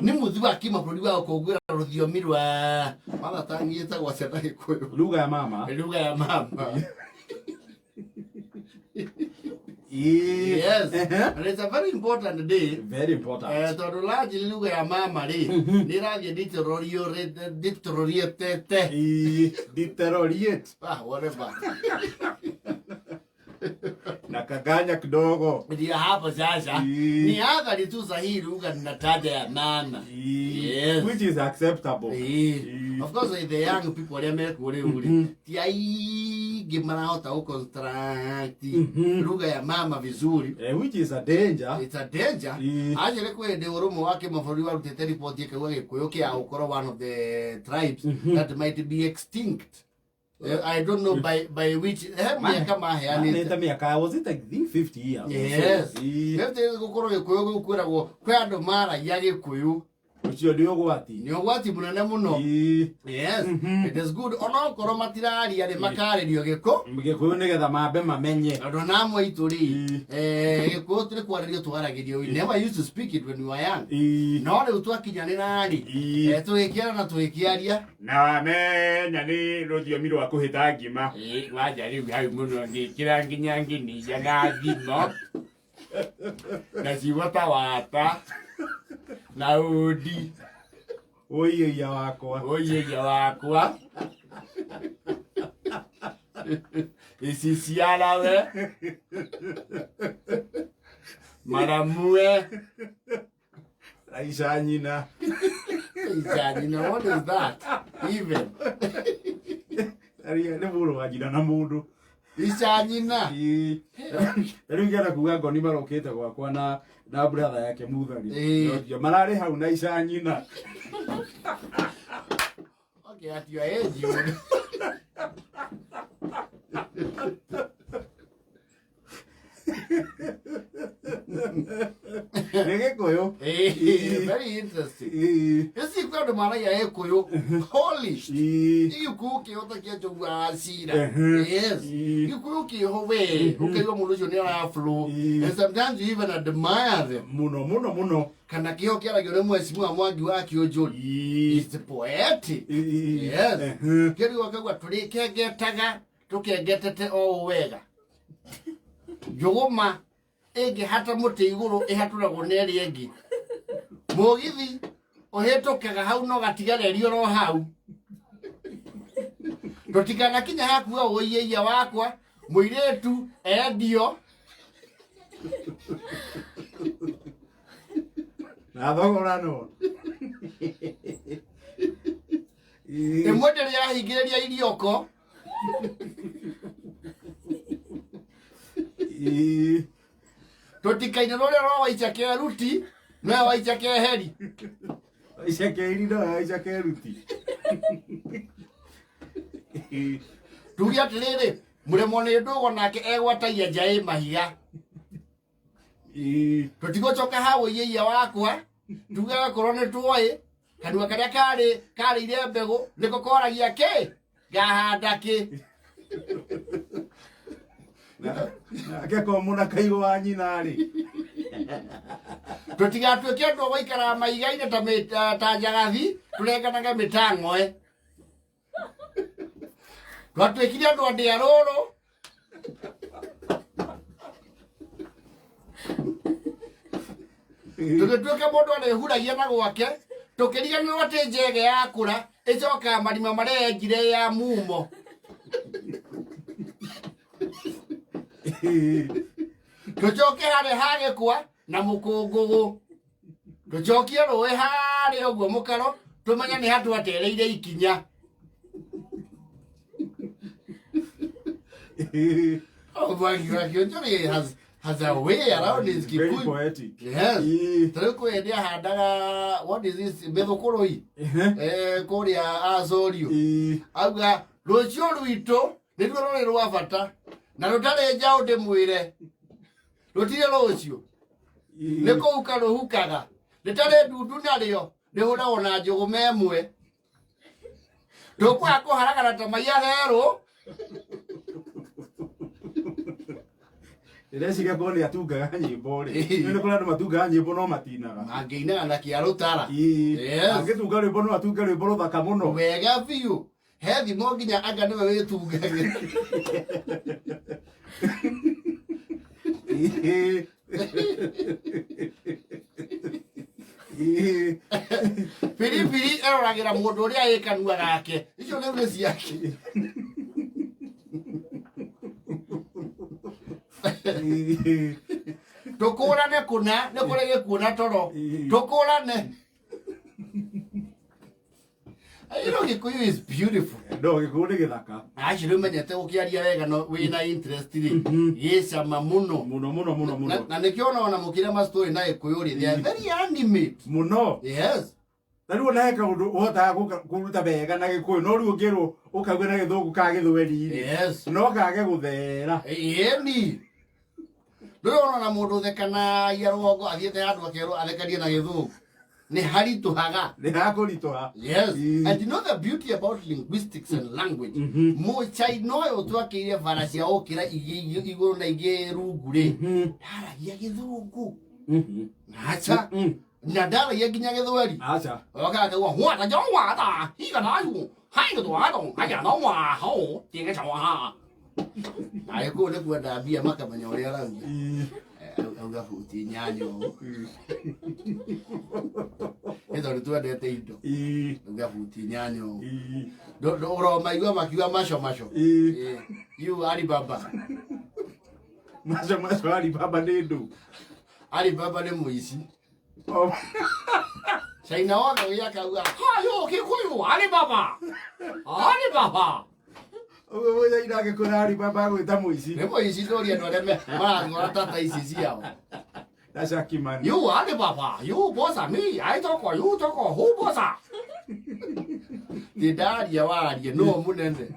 Nĩ mũthi wa kĩmabũrũri wa gũkũngũĩra rũthiomi rwa mother tongue ĩtagwo atĩa na Gĩkũyũ? Lugha ya mama. Lugha ya mama. Ĩĩ. Yes. Ehe. And it's a very important day. Very important. Tondũ largely lugha ya mama rĩ nĩ ĩrathiĩ deteriorate. Ĩĩ, deteriorate. Ah, whatever. Na kaganya kidogo. Ndio hapo sasa. Ĩĩ. Ni athari tu za hii lugha ninataja ya mama. Ĩĩ. Yes. Which is acceptable. Ĩĩ. Ĩĩ. Of course the young people arĩa mekuo rĩu rĩ ti aingĩ marahota gũconstruct lugha ya mama vizuri. Which is a danger. It's a danger. Ĩĩ. Actually kwĩ hĩndĩ ũrũmwe wa kĩmabũrũri warutĩte riboti ĩkauga Gĩkũyũ kĩa gũkorwo one of the tribes that might be extinct. I don't know by which he mĩaka maheanĩte. Manĩte mĩaka, was it, I think, 50 years or so? Yes. Ĩĩ. Fifty gũkorwo Gĩkũyũ gũkũ kwĩragwo kwĩ andũ maragia Gĩkũyũ. Ũcio nĩ ũgwati. Nĩ ũgwati mũnene mũno. Ĩĩ. Yes. It is good. Onokorwo matiraria rĩ makarĩrio gĩkũ. Gĩkũyũ nĩgetha mambe mamenye. Tondũ na amwe aitũ rĩ Ĩĩ. Gĩkũyũ tũrĩ kwarĩrio twaragĩrio. We never used to speak it when we were young. Ĩĩ. No rĩu twakinyanĩra rĩ Ĩĩ. tũgĩkĩara na tũgĩkĩaria. Na wamenya nĩ rũthiomi rwa kũhĩta ngima. Ĩĩ, wanja rĩu hau mũno ngĩkĩra nginya nginia na thimo na ciugo ta wata na ũndi. Ũiĩia wakwa. Ũiĩia wakwa iciciarawe maramue. Aisha nyina. Aisha nyina, what is that even? Aria nĩ mũrũ wa nyina na mũndũ. Ica nyina. Ĩĩ. Rĩu ingĩenda kuga ngoni marokĩte gwakwa na brother yake Muthoni. Ĩĩ. Ndio mararĩ hau na ica nyina. Okay, at your age, you would. Nĩ Gĩkũyũ. Ĩĩ, very interesting. Ĩĩ. Ĩci kwĩ andũ maragia Gĩkũyũ polished. Ĩĩ. Gĩkũyũ kĩho ta kĩa njogu ya cira. Ehe. Yes. Ĩĩ. Gĩkũyũ kĩho we, ũkaigua mũndũ ũcio nĩ ara flow. Ĩĩ. And sometimes you even admire them. Mũno mũno mũno. Kana kĩho kĩaragio nĩ mheshimiwa Mwangi wa Kĩũnjũri. Ĩĩ. It's poetic. Ĩĩ. Yes. Ehe. Kĩrĩu akauga tũrĩkengetaga tũkengetete o ũũ wega. Njũgũma ĩngĩhata mũtĩ igũrũ ĩhatũragwo nĩ ĩrĩa ĩngĩ. Mũgithi ũhĩtũkaga hau no gatigarerio ro hau. Tũtikanakinya hakuga ũiĩia wakwa mũirĩtu endio. Na thogorano. Ĩĩ. Ĩmwe ndĩrĩ yahingĩrĩria irioko. Ĩĩ. Tũtikaine rũrĩa rwa waica keruti nowe waica keheri. Waica keheri no waica keruti. Ĩĩ. Tuge atĩrĩrĩ, mũremwo nĩ ndũgo nake egwatagia nja ĩ mahiga. Ĩĩ. Tũtigũcoka hau ũiĩia wakwa tuge akorwo nĩ twoĩ kanua karĩa karĩire mbegũ nĩko koragia kĩ ngahanda kĩ. Nake komũ na kaigũ wa nyina rĩ. Tũtigatuĩke andũ a gũikaraga maigaine ta njagathi tũrenganage mĩtang'oe. Twatuĩkire andũ a ndĩa rũrũ. Tũgĩtuĩka mũndũ arĩhuragia na gwake tũkĩriganĩrwo atĩ njege yakũra ĩcokaga marima marĩa yenjire ya mumo. Tũcoke harĩa hagĩkwa na mũkũngũgũ. Tũcokie rũĩ harĩa ũguo mũkaro tũmenye nĩ hatwatereire ikinya. Oh, Mwangi wa Kĩonjori has a way around his Very Kikuyu. poetic. Yes. Ĩĩ. Ta rĩu kwĩ hĩndĩ ahandaga, what is this, mĩthũkũrũi Ehe. Kũrĩa Azorio. Ĩĩ. Auga rũciũ rwitũ nĩruo rũrĩ rwa bata na rũtarĩ njaũ ndĩmwĩre rũtirĩ rũciũ. Ĩĩ. Nĩ kũhuka rũhukaga rĩtarĩ ndundu narĩo rĩhũragwo na njũgũma ĩmwe. Tũkwaga kũharagana ta maiya herũ. Ndĩreciria korwo nĩ atungaga nyĩmbo rĩ. Ĩĩ. Nĩ kũrĩ andũ matungaga nyĩmbo no matinaga. Mangĩinaga na kĩarũtara. Ĩĩ. Yes. Angĩtunga rwĩmbo no atunge rwĩmbo rũthaka mũno. Wega biũ. He thimo nginya anga nĩwe wĩtungagĩra. Ĩĩ. Ĩĩ. Biribiri ĩroragĩra mũndũ ũrĩa ĩ kanua gake. Icio rĩu nĩ ciake. Ĩĩ. Tũkũrane kũna nĩ kũrĩ gĩkuũ na toro. Ĩĩ. Tũkũrane. You know, Gĩkũyũ is beautiful. No gĩkũyũ nĩ gĩthaka. Acio rĩu menyete gũkĩaria wega no wĩna interest rĩ gĩcama mũno. Mũno mũno mũno Na mũno. na nĩkĩo ona mũkĩrĩa ma story na Gĩkũyũ rĩ, they are very animate. Mũno. Yes. Na rĩu ona he kaũndũ ũhotaga kũruta wega na gĩkũyũ no rĩu ũngĩrwo ũkauga na gĩthũngũ kana gĩthweri rĩ. Yes. No kage gũthera. Ĩni. Ndũrĩ ona mũndũ ũthekanagia rũgongo athiĩte handũ akerwo athekanie na gĩthũngũ. Nĩ haritũhaga. Nĩ hakũritũha. Yes. Ĩĩ. And you know the beauty about linguistics and language? Mũchaina ũyũ twakĩire bara cia gũkĩra ingĩ igũrũ na ingĩ rungu rĩ, ndaragia gĩthũngũ. Aca. Na ndaragia nginya gĩthweri. Aca. Oka akauga hwata jo wata higa nayu haiga dwato haya no wa ho tinga chawa ha. Na gĩkũyũ nĩ kwenda mbia makamenya ũrĩa arauga. Ĩĩ. Auga buti inyanya ũũ. Nĩ tondũ twendete indo. Ĩĩ. Auga buti inyanya ũũ. Ĩĩ. Ũromaigua makiuga maco maco. Ĩĩ. Eh, you Alibaba. Maco maco Alibaba nĩ ndũ. Alibaba nĩ mũici. Oh. China wothe ũgĩa akauga hayo Kikuyu Alibaba. Alibaba. Ũguo mũchaina angĩkwĩra Alibaba agwĩta mũici. Nĩ mũici ndũria andũ arĩa marang'ora tata ici ciao. Na Shakimani. You Alibaba, you bosa me, I talk you talk who bosa. Ti ndaria warie no mũnene.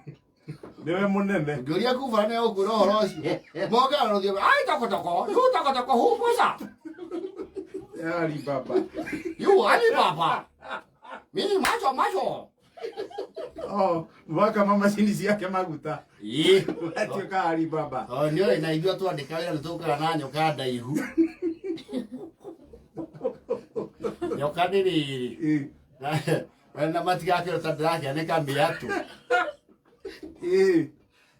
Nĩwe mũnene. Ngĩũria kuba nĩ ũkwĩra ũhoro ũcio. Mokaga rũthiomi I talk talk you talk talk who bosa. Alibaba. You Alibaba. Me macho macho. Oh, wakama macini ciake maguta. Ĩĩ. Atuĩka Alibaba. Tondũ nĩ ũrĩ na ithuĩ twandĩka wĩra nĩ tũkaga na nyoka ndaihu. Nyoka nĩ rĩrĩ. Ĩĩ. Na matigakĩrwo ta ndĩrakĩanĩka mĩatũ. Ĩĩ.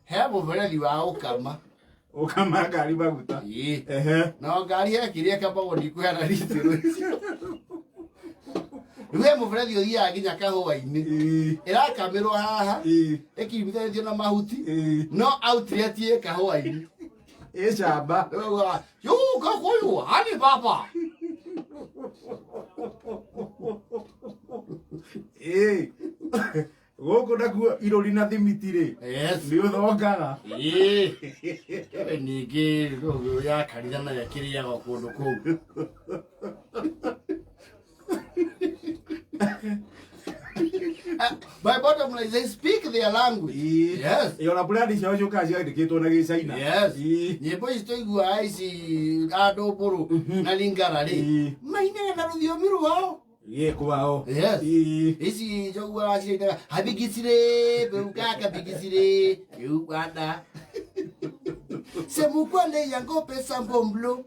He mũberethi wa gũkama. Ũkama ngari maguta. Ĩĩ. Ehe. Na ngari he kĩrĩa ĩkamagwo ndikũheana ritĩrũ icio. Rĩu he mũberethi ũthiaga nginya kahũa-inĩ. Ĩĩ. Ĩrakamĩrwo haha, Ĩĩ. ĩkiumithanĩtio na mahuti, Ĩĩ. no outlet ĩ kahũa-inĩ. Ĩ camba. Rĩu augaga, "Yu Gĩkũyũ, Alibaba." Ĩĩ. Gũkũ nakuo irũri na thimiti rĩ. Yes. Nĩ ũthongaga. Ĩĩ. Ningĩ rũgũ ya kanitha nayo ĩkĩrĩagwo kũndũ kũu. My bottom line is they speak their language. Ĩĩ. Yes. Ĩ ona brand ciao ciũkaga ciandĩkĩtwo na gĩcaina. Yes. Ĩĩ. Nyĩmbo ici tũiguaga ici andũ mbũrũ na lingara rĩ Ĩĩ. mainaga na rũthiomi rwao. Ĩĩ kwao. Yes. Ĩĩ. Ici njoguaga cirainaga habigisire beukaka bigisire Uganda. Semukwale yango pesa mbomblo.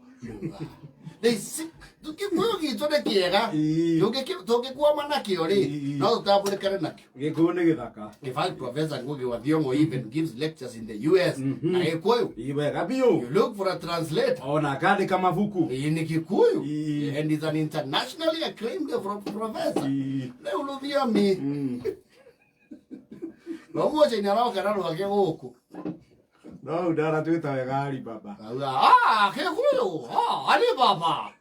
They si Gĩkũyũ gitũ nĩ kĩega. Ĩĩ. Tũngĩkwama nakĩo rĩ Ĩĩ. no tũtambũrĩkane nakĩo. Gĩkũyũ nĩ gĩthaka. In fact, Professor Ngugi wa Thiong'o even gives lectures in the US na Gĩkũyũ. Ĩĩ wega biũ. You look for a translator. Ona akandĩka mabuku. Ĩĩ nĩ Kikuyu. Ĩĩ. And he's an internationally acclaimed professor. Ĩĩ. Rĩu rũthiomi. No mũcaina aroka na rwake gũkũ. No ndaratwĩta wega Alibaba. Auga, ah, Kikuyu, ah, Alibaba.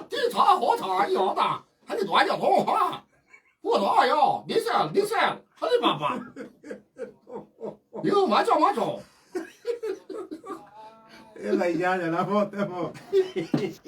这茶好茶有的，还得多少头哈？我多要，你是你是，阿里巴巴。有马走马走。 Ĩna inyanya na bote bote.